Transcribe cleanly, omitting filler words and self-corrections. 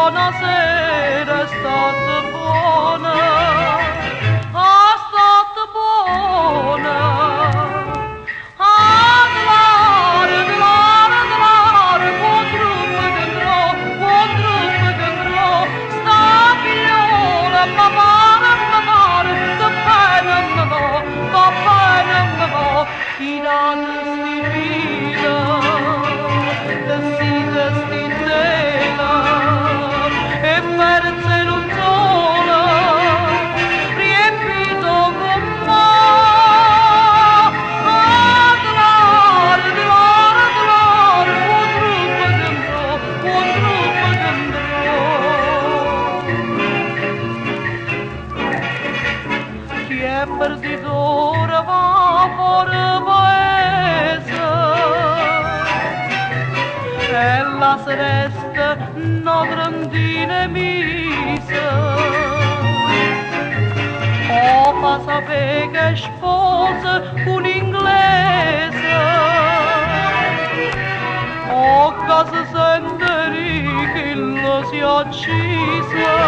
Buonasera, state buona, ah, state buona. Ah, dlare, dlare, dlare, buon truppe dentro, buon truppe dentro, sta figliola, ma pare, ma pare, sta bene, ma va, va bene, ma va, tirate sti fila, tessite sti tela, e perze non sola, riempito con ma, ah, dlare, dlare, dlare, buon truppe dentro, buon truppe dentro. Chi è perditore va fuori paese e la seresta no grandine mise. O fa sapere che sposa un inglese o casa sente che lo si uccisa.